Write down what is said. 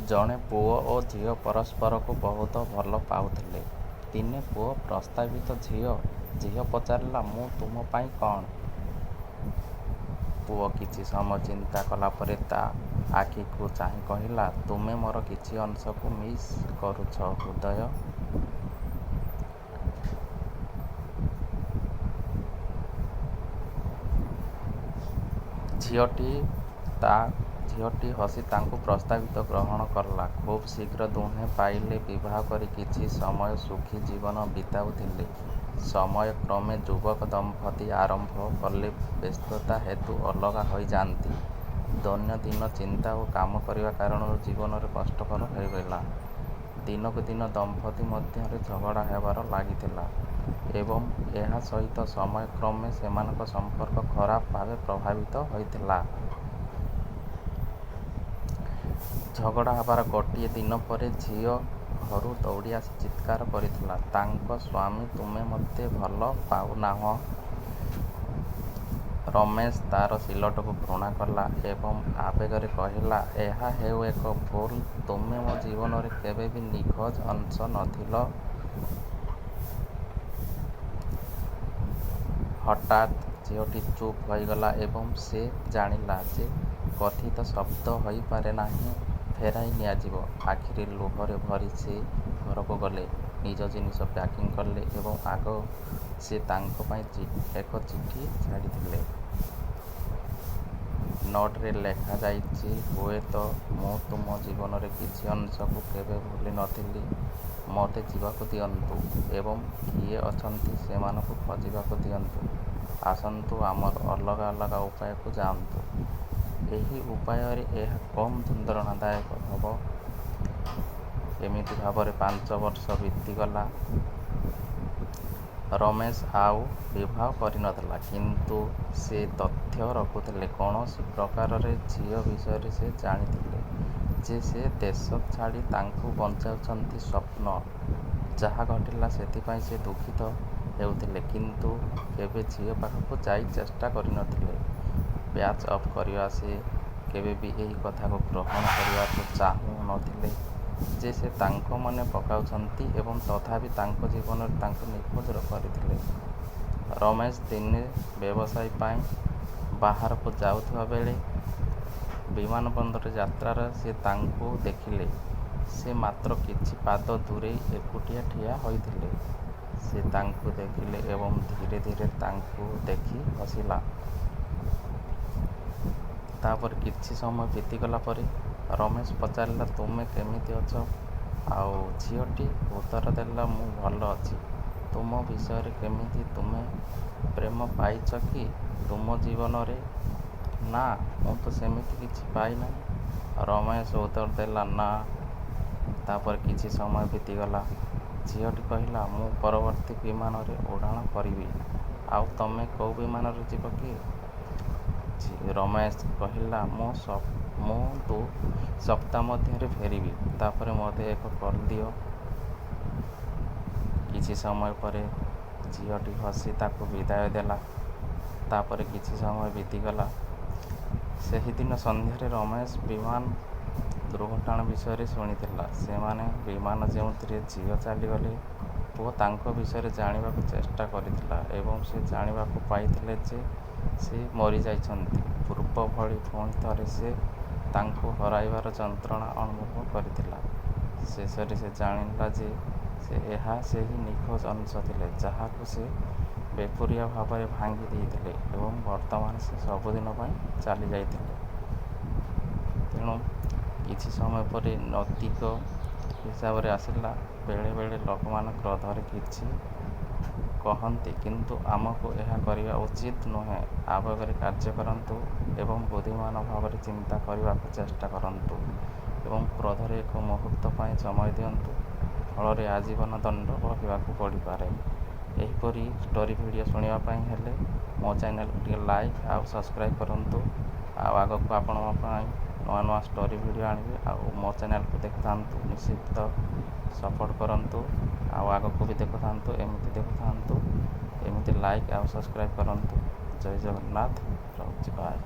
ଜଣେ ପୁଅ ଓ ଝିଅ ପରସ୍ପରକୁ ବହୁତ ଭଲ ପାଉଥିଲେ। ଦିନେ ପୁଅ ପ୍ରସ୍ତାବିତ ଝିଅ। ଝିଅ ପଚାରିଲା, "ମୁଁ ତୁମ ପାଇଁ କ'ଣ?" ପୁଅ କିଛି ସମୟ ଚିନ୍ତା କଲା ପରେ ତା' ଆଖିକୁ ଚାହିଁ କହିଲା, "ତୁମେ ମୋର କିଛି ଅଂଶକୁ ମିସ୍ କରୁଛ ହୃଦୟ।" ଝିଅଟି ହସି ତାଙ୍କୁ ପ୍ରସ୍ତାବିତ ଗ୍ରହଣ କଲା। ଖୁବ୍ ଶୀଘ୍ର ଦୁହେଁ ପାଇଲେ ବିବାହ କରି କିଛି ସମୟ ସୁଖୀ ଜୀବନ ବିତାଉଥିଲେ। ସମୟ କ୍ରମେ ଯୁବକ ଦମ୍ପତି ଆରମ୍ଭ କଲେ ବ୍ୟସ୍ତତା ହେତୁ ଅଲଗା ହୋଇଯାନ୍ତି। ଦୈନନ୍ଦିନ ଚିନ୍ତା ଓ କାମ କରିବା କାରଣରୁ ଜୀବନରେ କଷ୍ଟକର ହୋଇଗଲା। ଦିନକୁ ଦିନ ଦମ୍ପତି ମଧ୍ୟରେ ଝଗଡ଼ା ହେବାର ଲାଗିଥିଲା ଏବଂ ଏହା ସହିତ ସମୟ କ୍ରମେ ସେମାନଙ୍କ ସମ୍ପର୍କ ଖରାପ ଭାବେ ପ୍ରଭାବିତ ହୋଇଥିଲା। ଝଗଡ଼ା ହେବାର ଗୋଟିଏ ଦିନ ପରେ ଝିଅ ଘରୁ ଦୌଡ଼ି ଆସି ଚିତ୍କାର କରିଥିଲା ତାଙ୍କ ସ୍ୱାମୀ ତୁମେ ମୋତେ ଭଲ ପାଉନାହଁ। ରମେଶ ତା'ର ସିଲଟକୁ ଘୃଣା କଲା ଏବଂ ଆବେଗରେ କହିଲା, ଏହା ହେଉ ଏକ ଭୁଲ ତୁମେ ମୋ ଜୀବନରେ କେବେବି ନିଖୋଜ ଅଂଶ ନଥିଲ। ହଠାତ୍ ଝିଅଟି ଚୁପ୍ ହୋଇଗଲା ଏବଂ ସେ ଜାଣିଲା ଯେ କଥିତ ଶବ୍ଦ ହୋଇପାରେ ନାହିଁ ଫେରାଇ ନିଆଯିବ। ଆଖିରେ ଲୁହରେ ଭରି ସେ ଘରକୁ ଗଲେ, ନିଜ ଜିନିଷ ପ୍ୟାକିଂ କଲେ ଏବଂ ଆଗ ସେ ତାଙ୍କ ପାଇଁ ଏକ ଚିଠି ଛାଡ଼ିଥିଲେ। ନୋଟ୍‌ରେ ଲେଖାଯାଇଛି, ହୁଏତ ମୁଁ ତୁମ ଜୀବନରେ କିଛି ଅଂଶକୁ କେବେ ଭୁଲି ନଥିଲି। ମୋତେ ଯିବାକୁ ଦିଅନ୍ତୁ ଏବଂ କିଏ ଅଛନ୍ତି ସେମାନଙ୍କୁ ଖୋଜିବାକୁ ଦିଅନ୍ତୁ। ଆସନ୍ତୁ ଆମର ଅଲଗା ଅଲଗା ଉପାୟକୁ ଯାଆନ୍ତୁ। ଏହି ଉପାୟରେ ଏହା କମ୍ ଯନ୍ତ୍ରଣାଦାୟକ ହେବ। ଏମିତି ଭାବରେ 5 ବର୍ଷ ବିତିଗଲା। ରମେଶ ଆଉ ବିବାହ କରିନଥିଲା, କିନ୍ତୁ ସେ ତଥ୍ୟ ରଖୁଥିଲେ କୌଣସି ପ୍ରକାରରେ ଝିଅ ବିଷୟରେ ସେ ଜାଣିଥିଲେ ଯେ ସେ ଦେଶ ଛାଡ଼ି ତାଙ୍କୁ ବଞ୍ଚାଉଛନ୍ତି ସ୍ୱପ୍ନ। ଯାହା ଘଟିଲା ସେଥିପାଇଁ ସେ ଦୁଃଖିତ ହେଉଥିଲେ କିନ୍ତୁ କେବେ ଝିଅ ପାଖକୁ ଯାଇ ଚେଷ୍ଟା କରିନଥିଲେ ପ୍ୟାଚ୍ ଅପ୍ କରିବା ସେ କେବେବି ଏହି କଥାକୁ ଗ୍ରହଣ କରିବାକୁ ଚାହୁଁ ନଥିଲେ ଯେ ସେ ତାଙ୍କୁ ମନେ ପକାଉଛନ୍ତି ଏବଂ ତଥାପି ତାଙ୍କ ଜୀବନରେ ତାଙ୍କୁ ନିଖୋଜ କରିଥିଲେ। ରମେଶ ଦିନେ ବ୍ୟବସାୟ ପାଇଁ ବାହାରକୁ ଯାଉଥିବା ବେଳେ ବିମାନବନ୍ଦରରେ ଯାତ୍ରାରେ ସେ ତାଙ୍କୁ ଦେଖିଲେ। ସେ ମାତ୍ର କିଛି ପାଦ ଦୂରେଇ ଏକୁଟିଆ ଠିଆ ହୋଇଥିଲେ। ସେ ତାଙ୍କୁ ଦେଖିଲେ ଏବଂ ଧୀରେ ଧୀରେ ତାଙ୍କୁ ଦେଖି ହସିଲା। ତାପରେ କିଛି ସମୟ ବିତିଗଲା ପରେ ରମେଶ ପଚାରିଲା, ତୁମେ କେମିତି ଅଛ? ଆଉ ଝିଅଟି ଉତ୍ତର ଦେଲା, ମୁଁ ଭଲ ଅଛି। ତୁମ ବିଷୟରେ କେମିତି ତୁମେ ପ୍ରେମ ପାଇଛ କି ତୁମ ଜୀବନରେ? ନା, ମୁଁ ତ ସେମିତି କିଛି ପାଇନାହିଁ। ରମେଶ ଉତ୍ତର ଦେଲା, ନା। ତାପରେ କିଛି ସମୟ ବିତିଗଲା। ଝିଅଟି କହିଲା, ମୁଁ ପରବର୍ତ୍ତୀ ବିମାନରେ ଉଡ଼ାଣ କରିବି। ଆଉ ତମେ କୋଉ ବିମାନରେ ଯିବ କି? ରମେଶ କହିଲା, ମୁଁ 2 ସପ୍ତାହ ମଧ୍ୟରେ ଫେରିବି। ତାପରେ ମୋତେ ଏକ କଲ୍ ଦିଅ। କିଛି ସମୟ ପରେ ଝିଅଟି ହସି ତାକୁ ବିଦାୟ ଦେଲା। ତାପରେ କିଛି ସମୟ ବିତିଗଲା। ସେହିଦିନ ସନ୍ଧ୍ୟାରେ ରମେଶ ବିମାନ ଦୁର୍ଘଟଣା ବିଷୟରେ ଶୁଣିଥିଲା। ସେମାନେ ବିମାନ ଯେଉଁଥିରେ ଝିଅ ଚାଲିଗଲେ। ପୁଅ ତାଙ୍କ ବିଷୟରେ ଜାଣିବାକୁ ଚେଷ୍ଟା କରିଥିଲା ଏବଂ ସେ ଜାଣିବାକୁ ପାଇଥିଲେ ଯେ ସେ ମରିଯାଇଛନ୍ତି। ପୂର୍ବ ଭଳି ପୁଣି ଥରେ ସେ ତାଙ୍କୁ ହରାଇବାର ଯନ୍ତ୍ରଣା ଅନୁଭବ କରିଥିଲା। ଶେଷରେ ସେ ଜାଣିଲା ଯେ ଏହା ସେହି ନିଖୋଜ ଅଂଶ ଥିଲେ ଯାହାକୁ ସେ ବେପରୁଆ ଭାବରେ ଭାଙ୍ଗି ଦେଇଥିଲେ ଏବଂ ବର୍ତ୍ତମାନ ସେ ସବୁଦିନ ପାଇଁ ଚାଲିଯାଇଥିଲେ। ତେଣୁ କିଛି ସମୟ ପରେ ନୈତିକ ହିସାବରେ ଆସିଲା, ବେଳେବେଳେ ଲୋକମାନେ କ୍ରୋଧରେ କିଛି କହନ୍ତି କିନ୍ତୁ ଆମକୁ ଏହା କରିବା ଉଚିତ୍ ନୁହେଁ। ଆବେଗରେ କାର୍ଯ୍ୟ କରନ୍ତୁ ଏବଂ ବୁଦ୍ଧିମାନ ଭାବରେ ଚିନ୍ତା କରିବାକୁ ଚେଷ୍ଟା କରନ୍ତୁ ଏବଂ କ୍ରୋଧରେ ଏକ ମୁହୂର୍ତ୍ତ ପାଇଁ ସମୟ ଦିଅନ୍ତୁ, ଫଳରେ ଆଜୀବନ ଦଣ୍ଡ ଭୋଗିବାକୁ ପଡ଼ିପାରେ। ଏହିପରି ଷ୍ଟୋରି ଭିଡ଼ିଓ ଶୁଣିବା ପାଇଁ ହେଲେ ମୋ ଚ୍ୟାନେଲକୁ ଟିକେ ଲାଇକ୍ ଆଉ ସବସ୍କ୍ରାଇବ୍ କରନ୍ତୁ। ଆଉ ଆଗକୁ ଆପଣଙ୍କ ପାଇଁ ନୂଆ ନୂଆ ଷ୍ଟୋରି ଭିଡ଼ିଓ ଆଣିବି। ଆଉ ମୋ ଚ୍ୟାନେଲକୁ ଦେଖୁଥାନ୍ତୁ, ନିଶ୍ଚିତ ସପୋର୍ଟ କରନ୍ତୁ। ଆଉ ଆଗକୁ ବି ଦେଖୁଥାନ୍ତୁ, ଏମିତି ଦେଖୁଥାନ୍ତୁ, ଏମିତି ଲାଇକ୍ ଆଉ ସବସ୍କ୍ରାଇବ୍ କରନ୍ତୁ। ଜୟ ଜଗନ୍ନାଥ, ରହୁଛି, ବାଏ।